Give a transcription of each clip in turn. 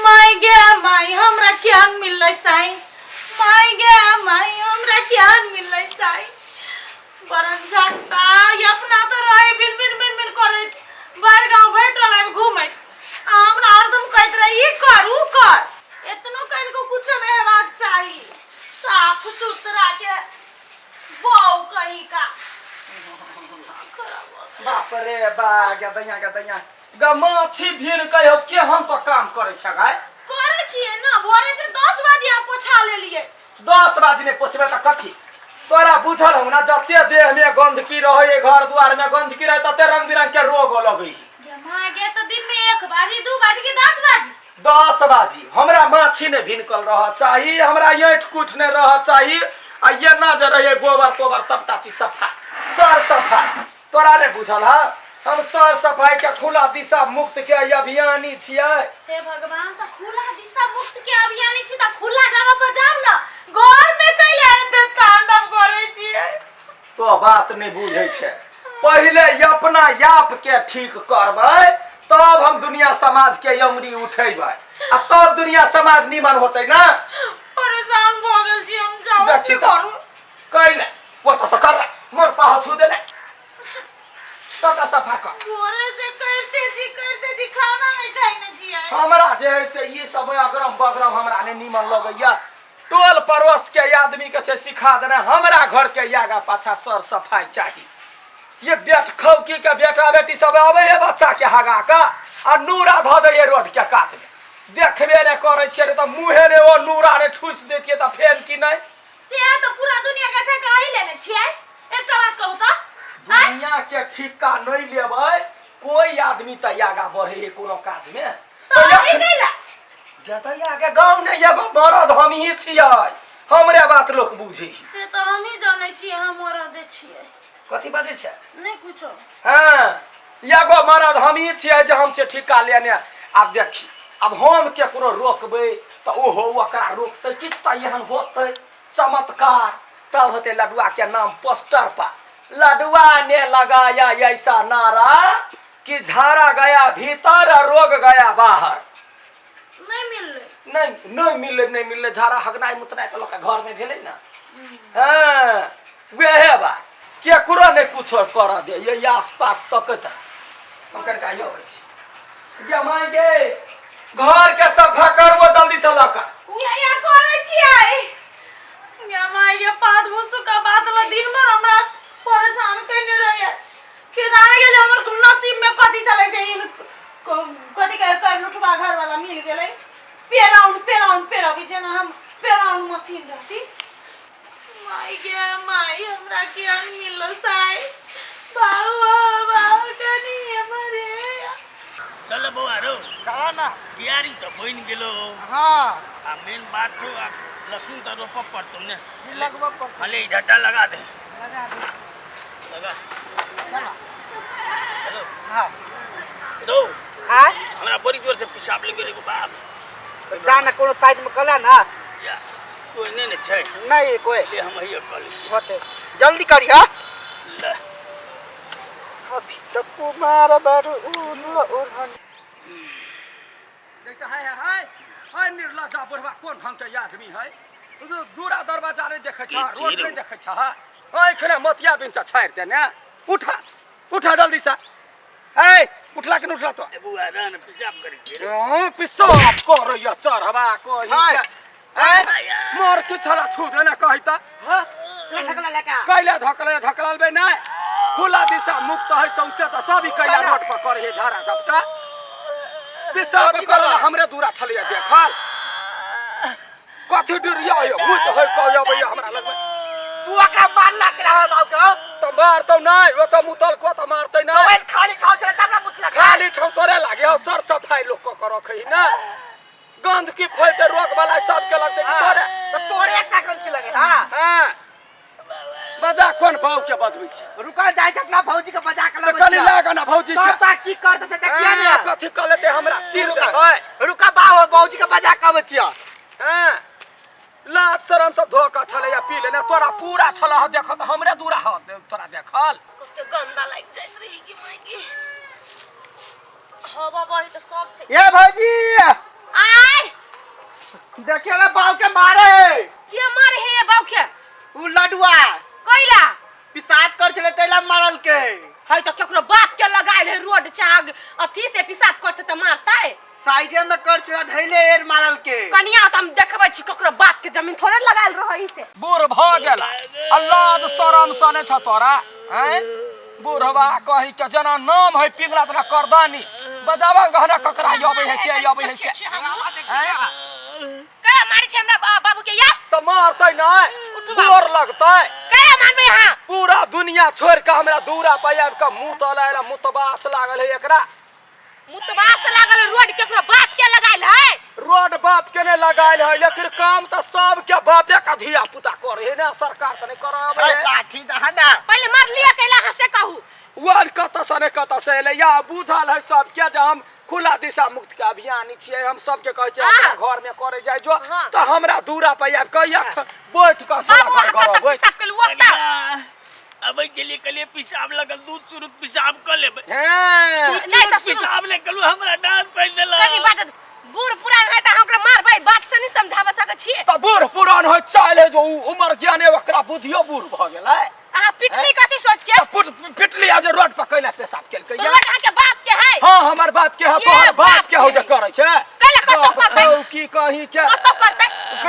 माय गे माय, हमरा केहन मिललै साई? माय गे माय, हमरा केहन मिललै साई? बरन झट्टा ई अपना तो रहे बिन बिन बिन बिन करैत भरि गाँव भरि टोला में घूमैत, आ हमरा हरदम कहैत रहे ई कर ऊ कर। एतनो कनिको कुछो नहीं हेबाक चाही, साफ सुथरा के बहू कहीं का। बाप रे बा, गदैया गदैया ग, माछी भिन कहियो केहन तो काम करै छ गाय। करै छियै ना, भोरे से 10 बजे हम पोछा लेलियै। 10 बजे नहि पोछबै तऽ कथी तोरा बुझल हौ ना? जते देह में गंदगी रहे, घर द्वार में गंदगी रहे, तते रंग बिरंग के रोग लगै है। गे माय गे, तऽ दिन में 1 बाजी, 2 बाजी कि 10 बाजी? 10 बाजी। हमरा माछी नहि भिनकल रह चाही, हमरा ऐंठ कुठ नहि रह चाही, आ एना जे रहे गोबर तोबर सबटा चीज सफा सर सफाई। तोरा नहि बुझल है, हम सर सफाई के खुला दिशा मुक्त के अभियानी छियै। हे भगवान, तऽ खुला दिशा मुक्त के अभियानी छी तऽ खुला जगह पर जाउ ना, घर में कैला एते तांडव करै छियै? तो बात नहि बुझै छै। पहिले अपना याप के ठीक करबै, तब हम दुनिया समाज के अमरी उठेबै, आ तब दुनिया समाज निमन होतै ना। परेशान भऽ गेल छी हम, जाउ। देखी की तऽ करू? कैले ओतऽ से कर, मोर पाहो छू देने, सबटा सफा कर। भोरे से करते छी करते छी, खाना नहीं खाइने छियै। हमरा जे है से ई सब अगरम बगरम हमरा नहि निमन लगैया। टोल पड़ोस के आदमी के छै सिखा देने, हमरा घर के आगा पाछा सर सफाई चाही। ये बेट खौकी के बेटा बेटी सब आबै है बच्चा के हगा के आ नूरा धऽ दैये रोड के कात में, देखबे नहि करै छियै रे, तऽ मुँहे ने ओ नूरा ने ठूसि दैतियै तऽ फेर की नहि। से तऽ पूरा दुनिया के ठेका ही लेने छियै। एकटा बात कहू तऽ आँय? दुनिया के ठिक्का नहि लेबै, कोई आदमी तऽ आगा बढ़े है कोनो काज में? तऽ अहीं कैला? गदैया के, गाँव ने एगो मरद हमही छियै, हमरे बात लोक बुझे। से तऽ हमही जानै छियै, हम मरदे छियै। कथी बाजै छै? नहि कुछो। हाँ, एगो मरद हमही छियै जे हम छियै ठिक्का लेने। आब देखी, आब हम केकरो रोकबै तऽ ओहो ओकरा रोकतै, किछु तऽ एहन होतै चमत्कार, तब होतै लडुआ के नाम पोस्टर पर। लडुआ ने लगाया ऐसा नारा कि झाड़ा गया भीतर आ रोग गया बाहर। नहि मिललै। नहि, नहि मिललै, नहि मिललै। झाड़ा हगनाइ मुतनाइ तऽ लोकके घरमे भेलै ने। हँ, वएह बात, केकरो नहि कुछो करऽ दे। ये आस पास तकैत हम कनिका अबै छी। गे माय गे, घर के सफा करबो जल्दी से लऽ कऽ। उहे करै छियै। गे माय गे, पात भूसु का बात ला दिन भर हमरा परेशान कयने रहैया। के जाने गेलै हमर नसीब में कथी चलै छै। ई कथी कहे कर लुठबा घर वाला मिल गेलै, पेराउन पेराउन पेरबी, जेना हम पेराउन मशीन रहती। माय गे माय, हमरा केहन मिलल साई? बाबा बाबा, कनी हमरे। चल बौआ रौ। चल ना। कियारी तऽ बनि गेलो। हाँ। आ मेन बात छौ, आ लहसुन तऽ रोपऽ पड़तौ ने। लगबऽ पड़तौ। खाली ई ढट्टा लगा दे। लगा दे। लगा। चल। हेलो। हाँ। रौ। आय। हमरा बड़ी जोर से पेशाब लागि गेलै बाप। जा ना, कोनो साइड में कला ना। या कोई नहीं ने छै। नहीं कोई। ले हम हइये कऽ लै छी। होते जल्दी करी। हाँ। ले। अभी तक कुमार बड़ ऊन ओढ़न। देखते हाय हाय हाय हाय, निर्लज्जा बुढ़वा कोन ढंग के आदमी है? दूरा दरवाजा नहीं देखे छा, की रोड चीर नहीं देखे छा। एखने मोतिया बिन छाड़ि देने। उठा उठा जल्दी से। ए, उठला कि नहीं उठला तो? ए बौआ, रह ने, पेशाब करै छियै रे। हाँ, पेशाब करैया चढ़वा कही हाय। के। ए, मोर की छला छू देने कही त। हाँ, धकला लगा। कैला धकले धकलबे नहीं, खुला दिशा मुक्त है सौंसे, त तब ही कैला रोड पर करे झाड़ा झपटा पेशाब करला। हमरे दूरा छलिए देखल, कथी डरिया यो मुँह तऽ है कह अबैया हमरा लगमे। तू ओकरा मारला के हमर बाप के? तऽ मारतौ नहि, ओ तऽ मुतल को तऽ मारतै नहि। मोबाइल खाली खाओ छले तब ना मुतला। खाली ठाउँ तोरे लागे हौ? सर सफाई लोक कऽ के रखै ने, गंदगी फैलते रोग वाला सबके लगतै कि तोरे? तो तोरे एकटा गंदगी लगे। हां। हां, बजा, कोन बाऊ के बजबै छै? रुकल जाइ छै, अपना भौजी के बजा के तऽ लबै। कनि लाग ना भौजी के। तब की कर देतै देखिए ने। हाँ, कथी कऽ लेतै? हमरा चीर देतै। रुका बाबू, भौजी के बजा के अबै छियै। हाँ, लाज शरम सब धोखा छलैया पी लेने तोरा पूरा छल ह देखत, हमरे दूरा ह तोरा देखल। कते गंदा लागि जाइत रही कि माय गे, हवा बही तऽ सब छै। ये भौजी। आय। कैला मारल के है तो केकरो बाप के लगायल है रोड चाग अथी से पेशाब करते त मारतै। साइडे में कर छला धैले एर मारल के। कनिया त हम देखबै छी ककरो बाप के जमीन थोड़े लगायल रहै से। बूढ़ भऽ गेल अल्लाह शरम सने छ तोरा हैं बूढ़वा कही के जना नाम है पिघला तना करदानी बजावा गहना ककरा अबै है के अबै है से। कया मारै छै हमरा बाबू के या? तऽ मारतै नहि उठू बाबू। गोर लगतै। कया मारबै अहाँ? पूरा दुनिया छोड़ के हमरा दूरा पर आबि के मुँह तल आयल मुतबास लागल है एकरा। मुतबास लागल है, रोड केकरो बाप के लगायल है? रोड बाप के नहीं लगायल है लेकिन काम तऽ सबके बापे के धिया पुता करे है ना सरकार तऽ नहीं कराबै है। लाठी दहा ना। पहिले मार लिया कैला अहाँ से कहू। वर कतऽ से नहि कतऽ से एलै या बुझल है सबके जे हम खुला दिशा मुक्त के अभियानी छियै हम सबके कहै छियै अपना घर में करे जाइ जो तऽ हमरा दूरा पर आबि कऽ एक बैठ कऽ साला बाबू घर अहाँ कतऽ करबै। पेशाब केलहुँ ओतऽ? अबै छलियै कहलियै पेशाब लगल दूध चुरुक पेशाब कऽ लेबै। हें। दूध नहि तऽ चुरुक सुनू। पेशाब नहि केलहुँ हमरा डाँट पड़ि देलक। कनी बात बूढ़ पुरान है तऽ अहाँ ओकरा मारबै बात से नहि समझाबऽ सकै छियै। तऽ बूढ़ पुरान होइ चालि है जो उ उमर ज्ञाने ओकरा बुद्धियो बूढ़ भऽ गेलै। अहाँ पिटली कथी सोच के? तऽ पिटली आ जे रोड पर कैला पेशाब केलकै तो या? रोड अहाँके बाप के है। हाँ हमर बाप के है ये तोहर बाप बाप के हो के जे है। करै छै। कैला कतौ बाप करतै? हौ की कही के? कतौ करतै?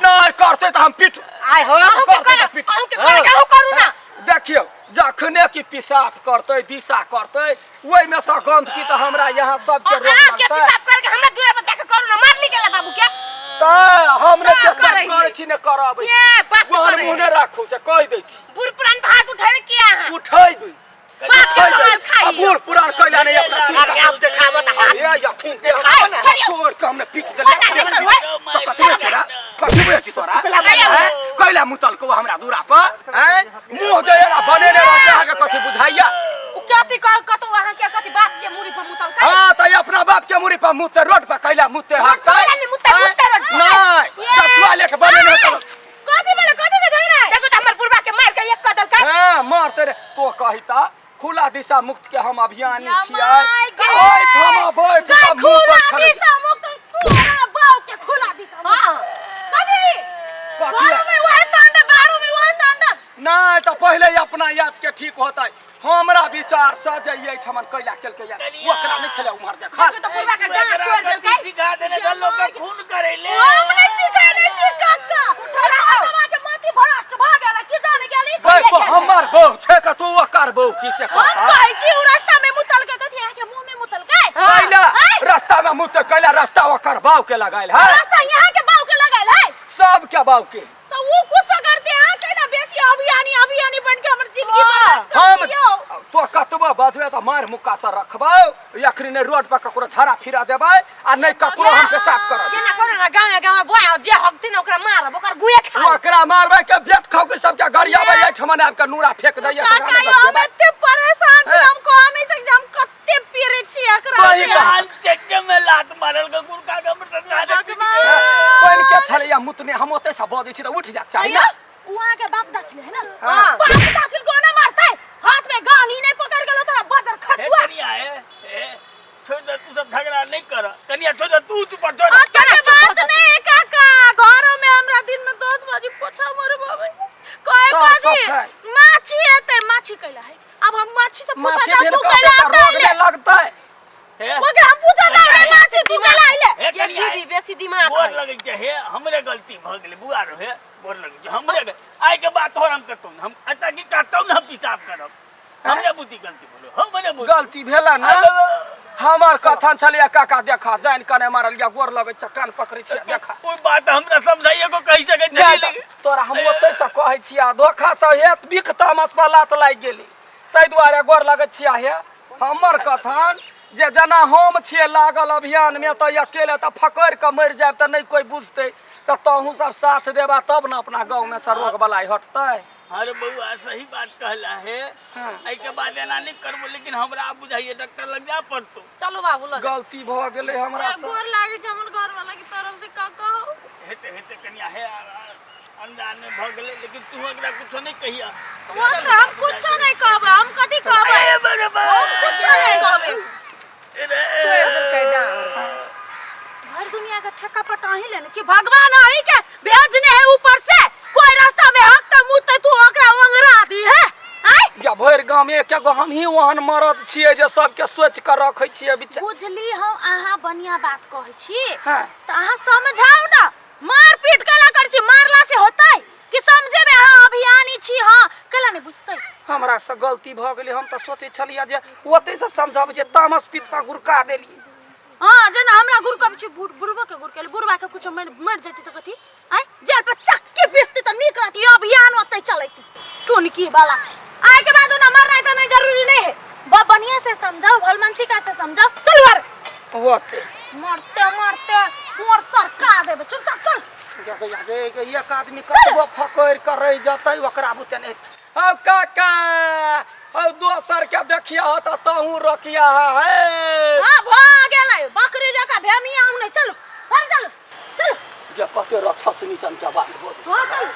नहि करतै तऽ हम पिट। आय हो। अहूँ के करतै तऽ करब, पिट। अहूँ के करब, अहूँ करू ना। देखियौ जखने कि पेशाब करतै दिशा करतै ओहिमे सँ गंदगी तऽ हमरा यहाँ सबके रोग अहाँ के लगतै। पेशाब करके हमरा दूरा पर जाके करू ना मार ली गेला बाबू के। तऽ हम नहि कहाँ पेशाब करै करै छी नहि करबै। ये बात ओहन करै मुँह नहि राखू से कहि दै छी। बूढ़ पुरान पर हाथ उठेबै किया अहाँ? उठेबै। बाप के कमाल खाइ। आ बूढ़ पुरान कैला नहि अपना चुप अरे आप देखाबत हाथ। ए यखिन देखाबो ना। छोड़ के हमने पीट देले। पता नहीं करबै। तऽ कथी छै रा? कथी बुझै छी तोरा? हैं? कैला मुतल को हमरा दूरा पर? हैं? मुँह जे एना बनेने रहै छै अहाँके कथी बुझाइया? उ कथी कह कतौ अहाँ के कथी बाप के मुड़ी पर मुतल का? हाँ तऽ अपना बाप के मुड़ी पर मुते रोड पर कैला मुते रोड पर हटतै? कैला नहि मुतै, हैं? मुतै रोड पर। नहि जब टॉयलेट बनेने होतै कथी भेलै कथी के झगड़ा है? देखो तऽ हमर बुढ़बा के मार के एक कऽ देलकै। हाँ मारते रे तो कहिता खुला दिशा मुक्त के हम अभियानी या छियै। माय गे। ओहिठाम बैठ गै कऽ मुँह पर खुला छलै। दिशा मुक्त तोरा बाऊ के खुला दिशा मुक्त। हाँ। कथी? कथी? घरो में वही तांडव बाहरो में वही तांडव। नहि तऽ पहिले अपना आप के ठीक होतै। हमरा विचार से जे एहिठाम कैला केलकै या ओकरा नहि छलै उम्हर देखल। देखो तऽ बुढ़बा के डाँट तोड़ि देलकै। सिखा देने छल लोक के खून करै ले। हम नहि सिखेने छी काका। उठा के माथी भ्रष्ट भऽ गेल की जाने गेली। गै तो हमर बहू छै के तू ओकर बहू छी से हम कह। कहै छी उ रास्ता में मुतल के कथी अहाँके मुंह में मुतल के? कैला रास्ता में मुत कैला रास्ता ओकर बाऊ के लगायल है। रास्ता यहाँ के बाऊ के लगायल है। सबके बाऊ के। तो उ कुछ करते अहाँ कैला बेसी अभियानी अभियानी बन के हमर जिंदगी बर्बाद कर हम दियौ। तो कतबो बजबे तऽ मारि मुक्का से रखबौ अखनी नहि रोड पर ककरो झाड़ा फिरा देबै आ नहि ककरो हम पेशाब करऽ देबै। केना करू ना गाँव गाँव बोआ जे हकथिन ओकरा मारब ओकर गुए खा लेब। ओकरा मारबै के बेट खाउ के सबके गरियाबै एहिठमन आबि के नूरा फेंक दैया तकरा काका नहि यौ हम गरियेबै। एते परेशान छी हैं? हम कह नहीं सकते हम कते पीड़ित छी एकरा तोही से। कह। लाल चक्के में लात मारल के गुरका के हमर दादा भगवान। पानि के छलैया मुतने हम ओतै से बजै छी तऽ उठि जाक चाही ने। उ अहाँ के बाप दाखिल है ना? हाँ। बाप दाखिल को ना मारते हाथ में गानी नहीं पकड़ गेलो तोरा बजर हे खसुआ। कनिया हे हे छोड़ दे तू सब झगड़ा नहीं कर कनिया छोड़ दे तू चुप छोड़ दे। अतने बात नहीं है काका घरों में हमरा दिन में 10 बजे पोछा मरबावे कहे सब कथी सफाई। माछी एते माछी कैला है अब हम माछी से पूछा माछी जाओ भेल तू कहतै कैला तऽ रोग आते नहि लगतै। हे ओके हम पूछा जाओ रे माछी तू कैला आइले हे ये कनिया, दीदी बेसी दिमाग गोर है। लगै छै हे हमरे गलती भऽ गेलै बुआ रो हे गोर लगै छै हमरे आइ के बाद तोहर हम कतौ ने हम एतऽ की कतौ ने हम पेशाब करब हमरे बुद्धि गलती भेलो हमरे बुद्धि गलती भेला ना हमर कथन छलैया काका देखा जानि कने मारल या गोर लगै छै कान पकड़ै छै देखा। ओइ बात हमरा समझाइए को कहि सकै नहि छलियै तऽ लेकिन तोरा हम ओतै से कहै छियै धोखा से हेत बिख तामस पर लात लागि गेली ताहि दुआरे गोर लगै छियै हे। हमर कथन जे जेना हम छियै लागल अभियानमे तऽ अकेले तऽ फकड़ि कऽ मरि जायब तऽ नहि कोइ बुझतै तऽ तहूँ सब साथ देबा तब ने अपना गाँवमे से रोग बलाय हटतै। अरे बउआ सही बात कहला हे। हाँ। एहि के बाद एना नहीं करबो लेकिन हमरा आब बुझाइए डॉक्टर लग जा पड़तो। चलू बाबू लग। गलती भऽ गेलै हमरा से। गोर लागै छै हमर घर वाला के तरफ से का कहो। हेते हेते कनिया हे अनजान में भऽ गेलै लेकिन तू एकरा कुछो नहीं कहिया। वो तो हम कुछो नहीं कहबै हम कथी कहबै? ए बरोबर। हम कुछो नहीं कहबै। रे। भर दुनिया के ठेका पटा ही लेने छी भगवान अही के भेजने है ऊपर से कोई रास्ता में हक त मुँह त तू ओकरा ओंगरा दी है आय। या भरि गाँव हम एक एगो हमही ओहन मरद छियै जे सबके सोचि कऽ रखै छियै विचार। बुझली हम अहाँ बढ़िया बात कहै छी। हाँ। तऽ अहाँ समझाउ ने, मार पीट केला करै छी, मारला से होतै कि समझेबै? अहाँ अभियानी छी, हाँ, केला नहि बुझतै? हमरा से गलती भऽ गेलै। हम तऽ सोचै छलियै जे ओतहिसँ समझाबै छै, तामस पीत पर गुड़का देलियै। हाँ, जेना हमरा गुड़कब छी, बुढ़बो के गुड़केल, बुढ़बा के कुछो मरि मरि जेतै तऽ कथी आँय जेल पर चक्की पिसतै तऽ नीक रहतै। ई अभियान ओतै चलैत टोनकी वाला। आइ के बाद ओना मरनाइ तऽ नहि जरूरी नहि है। बढ़िया से समझाउ, भलमनसिका से समझाउ। चलू घर। ओते मरते मरते मोर सरका देबै। चुपचाप चल। गे गे गे, एक आदमी कतबो फकड़ि कऽ रहि जेतै ओकरा बुते नहि। हौ काका, हौ, दोसर के देखिया हो तऽ तहूँ रोकिया हे। हाँ, भऽ गेलै बकरी जकाँ भेमिया। नहि, चलू घर, चलू चलू। गे, कते रक्षसनी सन के बात बोल। हाँ, चलू।